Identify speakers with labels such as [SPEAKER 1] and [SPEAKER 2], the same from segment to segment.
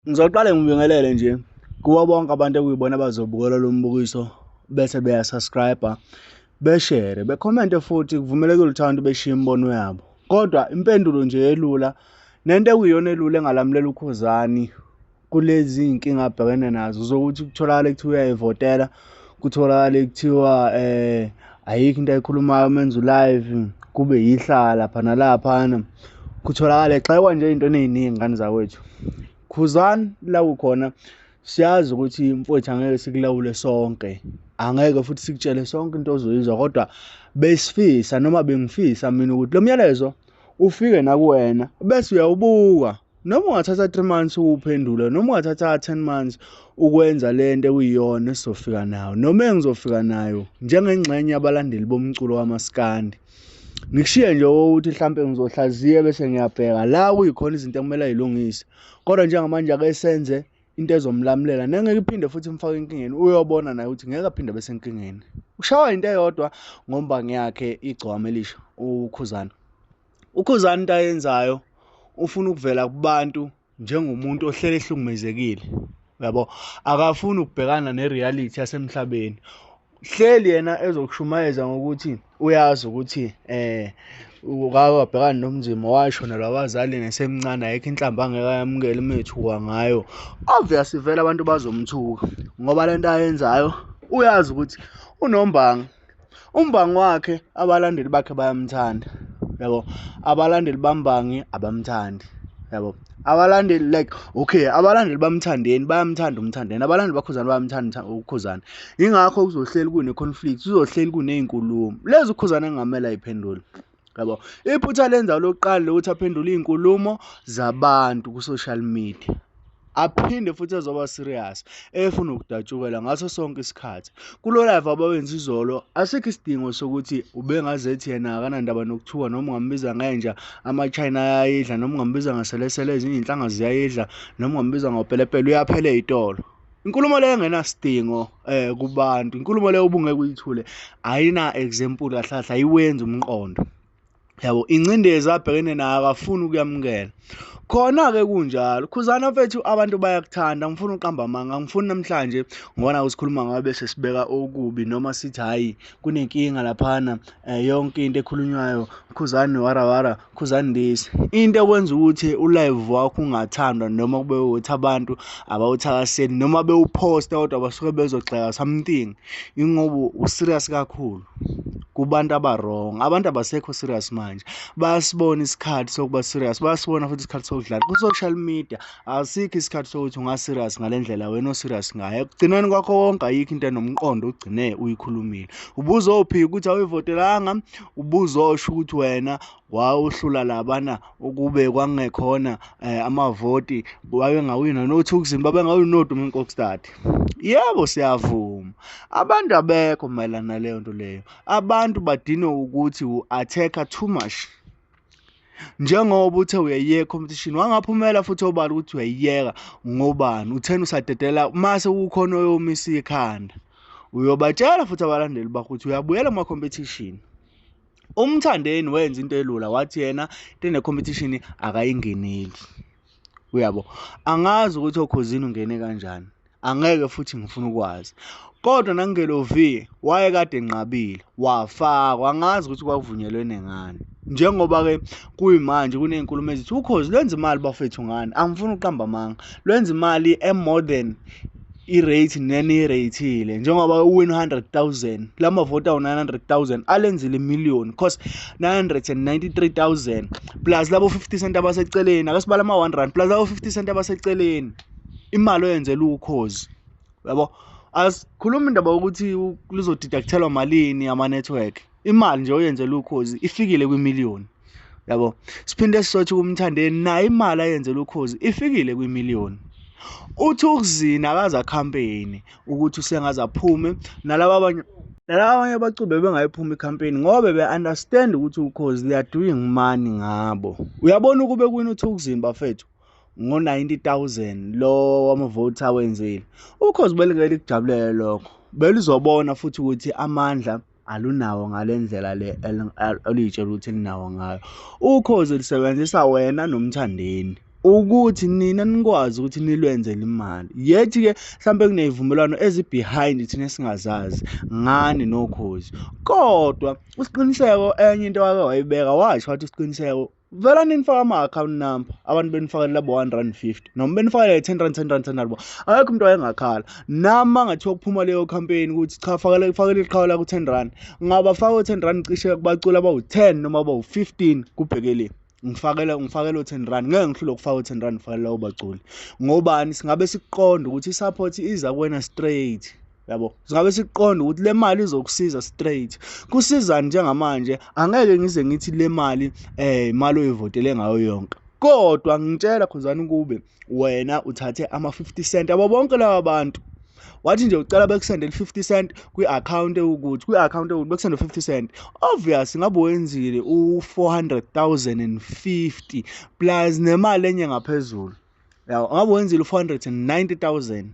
[SPEAKER 1] Ngizoqale ngibingelele nje kubo bonke abantu ekuyibona abazobukela lo mbukiso bese beya-subscribe, beshere, bekhomente futhi kuvumelekile ukuthi abantu beshiye imibono yabo. Kodwa impendulo nje elula nento ekuyiyona elula engalamulela uKhuzani kulezi iy'nkinga abhekene nazo zokuthi kutholakale kuthiwa uyayivotela, kutholakale kuthiwa ayikho into ayikhulumayo menza u-live kube yihlaya lapha nalaphana. Kutholakale egxekwa nje ey'ntweni ey'ningi ngane zakwethu. Khuzani la ukhona siyazi ukuthi mfowethu angeke sikulawule sonke, angeke futhi sikutshele sonke into ozoyizwa kodwa besifisa noma bengifisa mina ukuthi lo myalezo ufike nakuwena bese uyawubuka noma ungathatha 3 months uwuphendule noma ungathatha 10 months ukwenza lento ekuyiyona esizofika nayo noma engizofika nayo njengengxenye yabalandeli bomculo kamaskandi. Ngikushiye nje ukuthi mhlampe ngizohlaziya bese ngiyabheka la kuyikhona izinto ekumele ayilungise. Kodwa njengamanje ake senze into ezomlamulela nengeke iphinde futhi imfake enkingeni, uyobona naye ukuthi ngeke aphinde abe senkingeni. Ushawa into eyodwa ngombangi yakhe igcokama elisha uKhuzani. UKhuzani into ayenzayo ufuna ukuvela kubantu njengomuntu ohlele ehlukumezekile, uyabo? Akafuni ukubhekana ne-reality yasemhlabeni. Hleli yena ezokushumayeza ngokuthi uyazi ukuthi wake wabhekana nobunzima, washonelwa abazali nesemncane, ayikho inhlamba angeke ayamukele uma ethukwa ngayo. Obvious vele abantu bazomthuka ngoba le nto ayenzayo uyazi ukuthi unombangi. Umbangi wakhe abalandeli bakhe bayamthanda, yabo. Abalandeli bambangi abamthandi, yabo. Abalandeli like okay, abalandeli baMthandeni bayamthanda uMthandeni, abalandeli baKhuzani bayamthanda uKhuzani. Yingakho kuzohleli kune-conflict, kuzohleli kuney'nkulumo lezi uKhuzani engamele ay'phendule, yabo. Iphutha alenzayo lokuqala lokuthi aphendule iy'nkulumo zabantu ku-social media. Aphinde futhi ezoba serious efuna ukudatshukelwa ngaso sonke isikhathi. Kulo live abawenza izolo asikho isidingo sokuthi ubengazethi yena akanandaba nokuthuka noma ungambiza ngenja ama-China ayayidla noma ungambiza ngaselesele ezinye iy'nhlanga ziyayidla noma ungambiza ngopelepele uyaphela ey'tolo. Inkulumo leyo engenasidingo kubantu, inkulumo leyo ubungeke uyithule ayina example kahle kahle ayiwenzi umqondo. Yabo, ingcindezi abhekene nayo akafuni ukuyamukela. Khona-ke kunjalo, Khuzana mfethu abantu bayakuthanda, angifuni uqamba amanga, angifuni namhlanje ngoba naku sikhuluma ngawe bese sibeka okubi noma sithi hhayi kunenkinga laphana yonke into ekhulunywayo Khuzani warawara, Khuzani this. Into ekwenza ukuthi u-live wakho ungathandwa noma kube ukuthi abantu abawuthakaseli noma bewuphosta kodwa basuke bezogxeka something, ingoba u-serious kakhulu. Kubantu aba-wrong, abantu abasekho serious manje, bayasibona isikhathi sokuba serious, bayasibona futhi isikhathi sokudlala. Ku-social media asikho isikhathi sokuthi unga-serious ngale ndlela wena o-serious ngayo. Ekugcineni kwakho konke ayikho into enomqondo ogcine uyikhulumile. Ubuzophika ukuthi awuyivotelanga, ubuzosho ukuthi wena wawuhlula labana ukube kwakungekhona amavoti babengawina noThukzin, babengawini noDumi Nkokstad. Yebo, siyavuma abantu abekho mayelana naleyo nto leyo. Abantu badinwe ukuthi u-attack-a too much. Njengoba uthe uyayiyeka i-competition, wangaphumela futhi obala ukuthi uyayiyeka ngobani, utheni usadedela mase kukhona oyomisa ikhanda. Uyobatshela futhi abalandeli bakho ukuthi uyabuyela kuma-competition. UMthandeni wenza into elula wathi yena into ene-competition akayingeneli, uyabo. Angazi ukuthi oKhozini ungene kanjani, angeke futhi ngifune ukwazi. Kodwa nakuNgelo V wayekade enqabile wafakwa, angazi ukuthi kwakuvunyelwene ngani. Njengoba-ke kuyimanje kuney'nkulumo ezithi Ukhozi lwenza imali bafethu ngani, angifuni ukuqamba amanga, lwenza imali e-more than i-rate neniyi-rate-ile njengoba uwin 100,000 la mavoti awu-900,000 alenzile imiliyoni cause 993,000 plus labo 50 cent abaseceleni, ake sibale ama-1 rand plus labo 50 cent abaseceleni, imali oyenzela Ukhozi, uyabo. Asikhulumi indaba yokuthi luzodeduct-elwa malini ama-network, imali nje oyenzela Ukhozi ifikile kwimiliyoni, yabo. Siphinde sisothi kuMthandeni naye imali ayenzela Ukhozi ifikile kwimiliyoni. UThukzin akaze akhampeyini ukuthi usengaze aphume nalaba abanye, nalaba abanye abaculi bebengayiphumi ikhampeyini ngoba bebe-understand ukuthi Ukhozi they are doing money ngabo. Uyabona ukube kuwina uThukzin bafethu ngo-90,000 lo wamavoti awenzile, Ukhozi belingeke likujabulele lokho, belizobona futhi ukuthi amandla alunawo ngale ndlela le oluyitshela ukuthi linawo ngayo. Ukhozi lisebenzisa wena noMthandeni. Ukuthi nina nikwazi ukuthi nilwenzele imali. Yethi-ke mhlampe kuney'vumelwano ezi-behind thina esingazazi ngani noKhozi. Kodwa uSiqiniseko enye into owake wayibeka washo wathi uSiqiniseko vela nifake ama-account number abantu benifakele labo R1.50 noma benifakele R10, R10, R10, R10. Akekho umuntu wayengakhala. Nami mangathiwa kuphuma leyo campaign ukuthi cha, fakele fakele iqhawe la ku-R10, ngabafaka u-R10 cishe kubaculi abawu-10 noma abawu-15 kubhekele. Ngifakele u-R10, ngeke ngihlule ukufaka u-R10 ngifakele labo baculi. Ngobani? Singabe sikuqonda ukuthi i-support iza kuwena straight. Yabo, singabe sikuqonda ukuthi le mali izokusiza straight. Kusizani njengamanje? Angeke ngize ngithi le mali imali oyivotele ngayo yonke. Kodwa ngitshela Khuzani, kube wena uthathe ama-50 cent abo bonke laba bantu, wathi nje ucela bekusendele 50 cent kwi-account ewukuthi, kwi-account ewukuthi bekusende 50 cent, obvious ngabe wenzile u-400,050 plus nemali enye ngaphezulu, yabo. Ngabe wenzile u-490,000,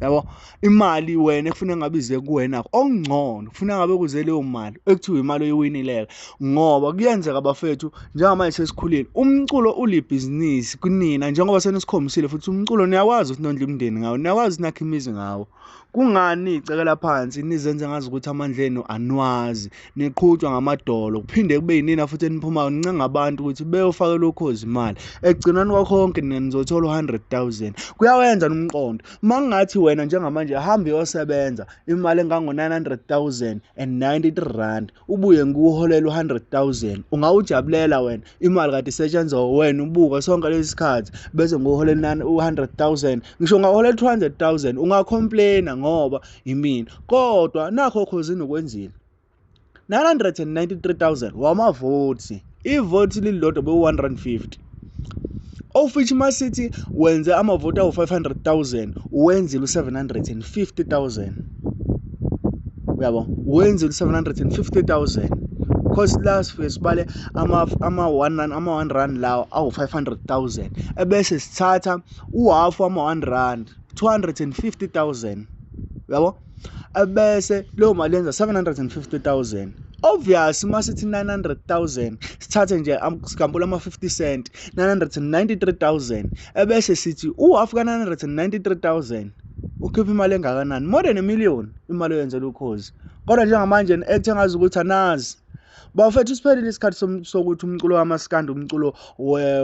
[SPEAKER 1] yabo, imali wena ekufuneka ngabe ize kuwena. Okungcono kufuneka ngabe kuze leyo mali ekuthiwa imali oyiwinileke, ngoba kuyenzeka bafethu, njengamanje sesikhulile, umculo ulibhizinisi kunina, njengoba senisikhombisile futhi umculo niyakwazi ukuthi nondle imindeni ngawo, niyakwazi ukuthi nakhe imizi ngawo. Kungani niyicekela phansi, nizenze ngazi ukuthi amandla enu anwazi, niqhutshwa ngamadolo, kuphinde kube yinina futhi eniphumayo nincenga abantu ukuthi beyofakela uKhozi imali? Ekugcineni kwakho konke nina nizothola u-100,000. Kuyawenza nomqondo uma kungathi wena njengamanje hamba uyosebenza imali engango-R900,093, ubuye ngikuholela u-100,000, ungawujabulela wena? Imali kade isetshenzwa wena ubuka sonke lesi sikhathi, bese nguholela u-100,000. Ngisho ungaholela 200,000, ungacomplaina ngoba imina. Kodwa nakho Khozini ukwenzile, 993,000 wamavoti, ivoti lilodwa bewu-150, of which masithi wenze amavoti awu-500,000, wenzile u-750,000, uyabo, wenzile u-750,000, cause la sifike sibale ama-1 ama-1 rand lawo awu-500,000, ebese sithatha uhafu wama-R1 250,000, uyabo, ebese leyo mali yenza 750,000. Obvious masithi 900,000, sithathe nje sigambula ama-50 cent, 993,000, ebese sithi uhafu ka-993,000 ukhipha imali engakanani? More than a million imali oyenzela uKhozi. Kodwa njengamanje ethe ngazi ukuthi anazi bafethu, siphelile isikhathi sokuthi umculo wamaskandi, umculo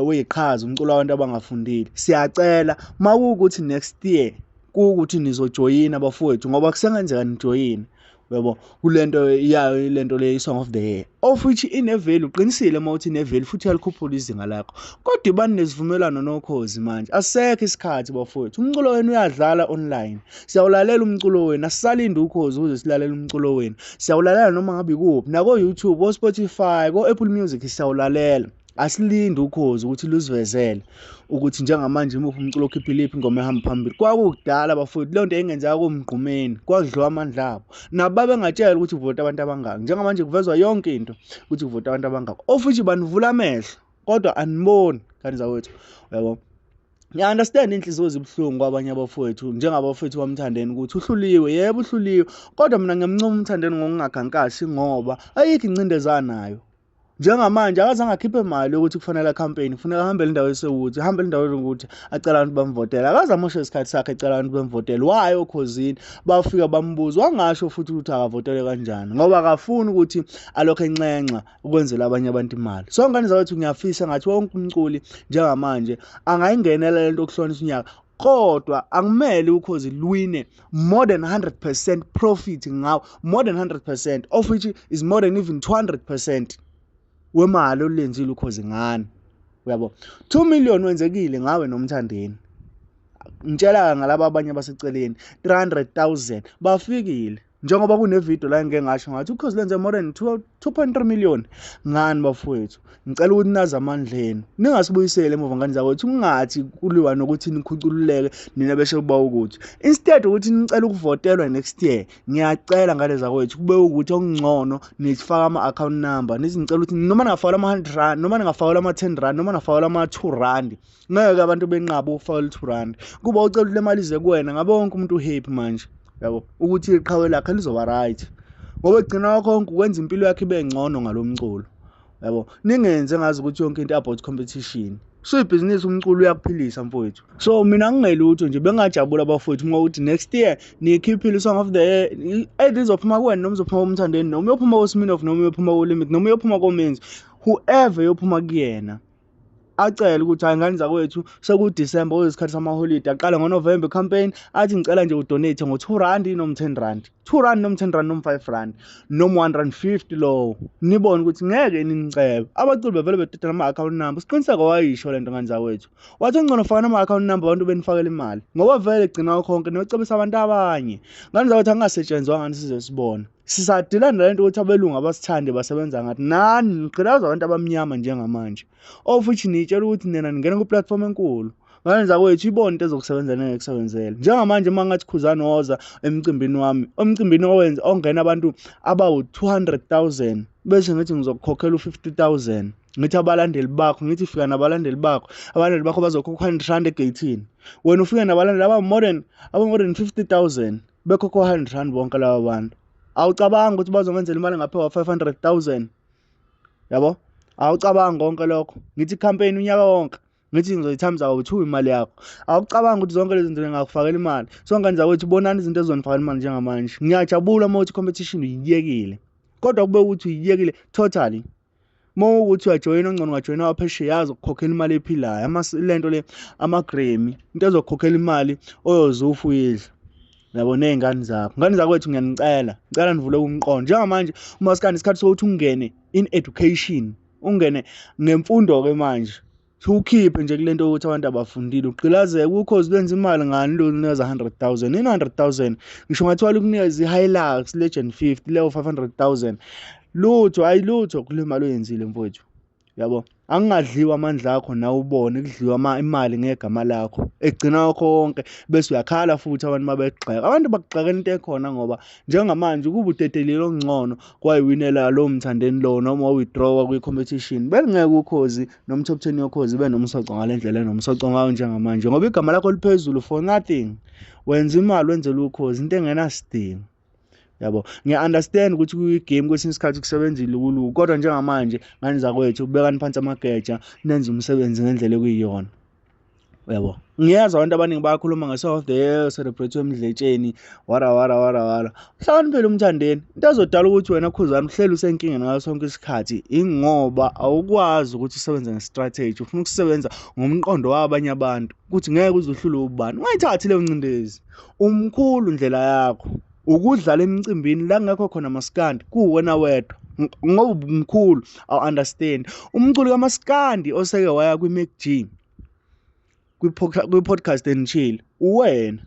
[SPEAKER 1] weyiqhaza, umculo wabantu abangafundile. Siyacela makuwukuthi next year kuwukuthi nizojoyina bafowethu, ngoba kusengenzeka nijoyine, uyabo, kulento yayo lento le Song of the Year, of which ine-value. Uqinisile uma uthi ine-value futhi uyalikhuphula izinga lakho, kodwa ibani nesivumelwano noKhozi. Manje asisekho isikhathi bafowethu. Umculo wenu uyadlala online, siyawulalela umculo wenu, asisalinde uKhozi ukuze silalele umculo wenu. Siyawulalela noma ngabe ikuphi, nako-YouTube, ko-Spotify, ko-Apple Music siyawulalela. Asilinde uKhozi ukuthi lusivezele ukuthi njengamanje imuphi umculo okhiphile, iphi ingoma ehamba phambili. Kwakukudala bafowethu, leyo nto yayingenzeka komgqumeni, kwakudliwa amandla abo, nabo babengatshela ukuthi kuvota abantu abangaki. Njengamanje kuvezwa yonke into ukuthi kuvota abantu abangaki, of which banivula amehlo kodwa aniboni ngane zakwethu, uyabo. Ngiya-understand inhliziyo zibuhlungu kwabanye abafowethu, njengabafowethu baMthandeni, ukuthi uhluliwe. Yebo, uhluliwe, kodwa mina ngiyamncoma uMthandeni ngokungakhankasi, ngoba ayikho ingcindezi anayo njengamanje. Akazange akhiphe mali yokuthi kufanele campaign, kufuneka ahambele indawo esewukuthi, ahambele indawo yokuthi acela abantu bamvotele. Akaze amoshe isikhathi sakhe ecela abantu bemvotele. Waye oKhozini, bafika bambuza, wangasho futhi ukuthi akavotele kanjani, ngoba akafuni ukuthi alokhu enxenxa ukwenzela abanye abantu imali. So ngane zakwethu, ngiyafisa ngathi wonke umculi njengamanje angayingenela lento yokuhlonisa unyaka, kodwa akumele uKhozi luwine more than 100% profit ngawo, more than 100%, of which is more than even 200% wemali olenzile uKhozi ngani, uyabo. 2 million wenzekile ngawe noMthandeni. Ngitshela ngalaba abanye abaseceleni, 300,000 bafikile, njengoba kune-video la engike ngasho ngathi uKhozi lenze more than 2.3 million ngani. Bafowethu, ngicela ukuthi nazi amandla enu, ningasibuyiseli emuva ngane zakwethu. Kungathi kuliwa nokuthi nikhucululeke nina, bese kuba ukuthi instead ukuthi nicela ukuvotelwa next year, ngiyacela ngane zakwethu, kube ukuthi okungcono nifaka ama-account number, nithi ngicela ukuthi noma ningafakela ama-R100, noma ningafakela ama-R10, noma ningafakela ama-R2, ngeke abantu benqabe ukufakela u-R2. Kuba ucela ukuthi le mali ize kuwena, ngabe wonke umuntu uhappy manje, yabo, ukuthi iqhawe lakhe lizoba right, ngoba ekugcina kwakho konke ukwenza impilo yakhe ibe ngcono ngalo mculo, yabo. Ningenze ngazi ukuthi yonke into about competition. Suyibhizinisi umculo uyakuphilisa mfowethu. So mina ngingelutho nje, bengajabula bafowethu uma ukuthi next year niyikhiphile i-Song of the Year, either izophuma kuwena noma izophuma kuMthandeni, noma iyophuma kuSminoff, noma iyophuma kuLimit, noma iyophuma koMenzi, whoever yophuma kuyena. Acele ukuthi hayi ngane zakwethu, sekuDisemba, kuyisikhathi samaholide, aqale ngoNovemba i-campaign, athi ngicela nje udonate ngo-2 rand noma 10 rand, 2 rand noma 10 rand noma 5 rand noma 150 lowo, nibone ukuthi ngeke ninicebe. Abaculi bevele bededela ama-account number. Siqiniseko wayisho lento ngane zakwethu, wathi ngcono faka nama-account number abantu benifakela imali, ngoba vele gcina konke niyocebisa abantu abanye. Ngane zakwethu, angasetshenzwa ngani size sibone sisadila nalento ukuthi abelungu abasithande basebenza ngathi, nani nigqilaza abantu abamnyama njengamanje, of which niyitshela ukuthi nina ningena ku-platform enkulu. Ngane zakwethu, ibone into ezokusebenza nengekusebenzele. Njengamanje uma ngathi Khuzani woza emcimbini wami, emcimbini owenza ongena abantu abawu-200,000, bese ngithi ngizokukhokhela u-50,000, ngithi abalandeli bakho, ngithi fika nabalandeli bakho, abalandeli bakho bazokhokha 100 rand egeyithini, wena ufike nabalandeli aba-more than 50,000, bekhokha 100 rand bonke laba bantu, awucabangi ukuthi bazongenzela imali engaphezu kwa-500,000? Yabo, awucabangi konke lokho? Ngithi campaign unyaka wonke, ngithi ngizoyi-times kawu-2 imali yakho, awucabangi ukuthi zonke lezi zinto ngingakufakela imali? So ngane zakwethu, bonani izinto ezizonifakela imali njengamanje. Ngiyajabula uma uthi competition uyiyekile, kodwa kube ukuthi uyiyekile totally. Uma ukuthi uyajoyina, ongcono ungajoyina waphesheya, azokukhokhela imali ephilayo, lento le ama-Grammy, into ezokukhokhela imali oyoze ufe uyidla, yabo, ney'ngane zakho. Ngane zakwethu, ngiyanicela, ngicela nivule umqondo. Njengamanje umasikandi, isikhathi sokuthi ungene in education, ungene ngemfundo-ke manje, ukhiphe nje kule nto yokuthi abantu abafundile, ugqilazeke. Ukhozi lwenza imali ngani lunikeza 100,000? In 100,000, ngisho ngathiwa lukunikeza i-Hilux Legend 50 leyo 500,000, lutho, ayilutho kule mali oyenzile mfowethu, yabo. Angingadliwa amandla akho nawe, ubone kudliwa imali ngegama lakho, egcina konke bese uyakhala futhi abantu mabegxeka. Abantu bakugxekela into ekhona, ngoba njengamanje ukuba udedelile okungcono kwayiwinela lowo Mthandeni lo noma withdrawa kwi-competition, belingeke Ukhozi noma top 10 yoKhozi benomsoco ngale ndlela enomsoco ngayo njengamanje, ngoba igama lakho liphezulu for nothing. Wenza imali, wenzela Ukhozi into engenasidingo, yabo. Ngiya-understand ukuthi kwi-game kwesinye isikhathi kusebenzile ukuluka, kodwa njengamanje ngane zakwethu, bekani phansi amageja, nenze umsebenzi ngendlela ekuyiyona, uyabo. Ngiyezwa abantu abaningi bayakhuluma nge-Song of the Year celebrate eMdletsheni, wara wara wara wara. Hlakaniphile uMthandeni. Into ezodala ukuthi wena Khuzani uhleli usenkingeni ngaso sonke isikhathi, ingoba awukwazi ukuthi usebenze nge-strategy, ufuna ukusebenza ngomqondo wabanye abantu, ukuthi ngeke uze uhlulwe ubani. Ungayithathi leyo ncindezi, umkhulu. Ndlela yakho ukudlala emcimbini la kungekho khona masikandi, kuwena wedwa, ngoba umkhulu. Awu-understand umculo kamasikandi oseke waya kwi-Mac G kwi-Podcast and Chill, uwena,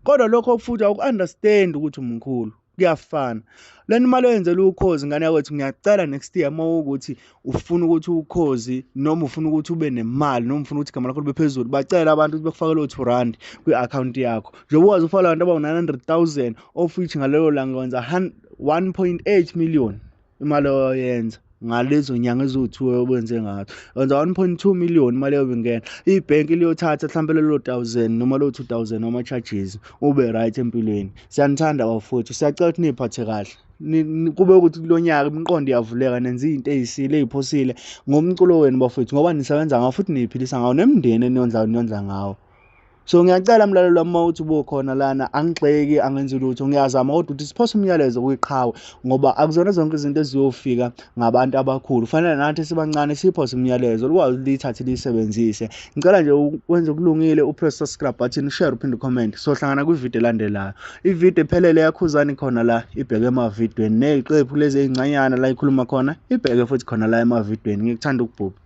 [SPEAKER 1] kodwa lokho futhi awuku-understand ukuthi umkhulu. Kuyafana lena imali oyenzela Ukhozi, ngane yakwethu. Ngiyacela, next year uma ukuthi ufuna ukuthi Ukhozi noma ufuna ukuthi ube nemali noma ufuna ukuthi igama lakho libe phezulu, bacela abantu ukuthi bekufakele o-2 rand kwi-akhawunti yakho, njengoba ukwazi ufakela abantu abawu-900,000, of which ngalelo langa wenza 1.8 million. Imali oyenza ngalezo nyanga eziwu-2 obenze ngazo, wenza 1.2 million, imali eyobe ingena ibhenki liyothatha mhlawumbe lelo 1000 noma lo 2000 wama-charges, ube right empilweni. Siyanithanda bafowethu, siyacela ukuthi niy'phathe kahle. Kube ukuthi kulo nyaka imiqondo iyavuleka, nenze iy'nto ey'sile ey'phosile ngomculo wenu bafowethu, ngoba nisebenza ngawo futhi niy'philisa ngawo nemindeni eniyondlayo, niyondla ngawo. So ngiyacela mlaleli wami, uma uthi ubukhona lana, angigxeki, angenzi lutho, ngiyazama kodwa ukuthi siphose umyalezo kwiqhawe, ngoba akuzona zonke izinto eziyofika ngabantu abakhulu, kufanele nathi sibancane siphose umyalezo likwazi liyithathe liyisebenzise. Ngicela nje wenze okulungile, upress subscribe button, ushare, uphinde ucomment. Sohlangana kwividiyo elandelayo. Ividiyo ephelele yaKhuzani khona la, ibheke emavidweni, ney'qephu lezi ey'ncanyana la ikhuluma khona, ibheke futhi khona la emavidweni. Ngikuthanda ukubhubha.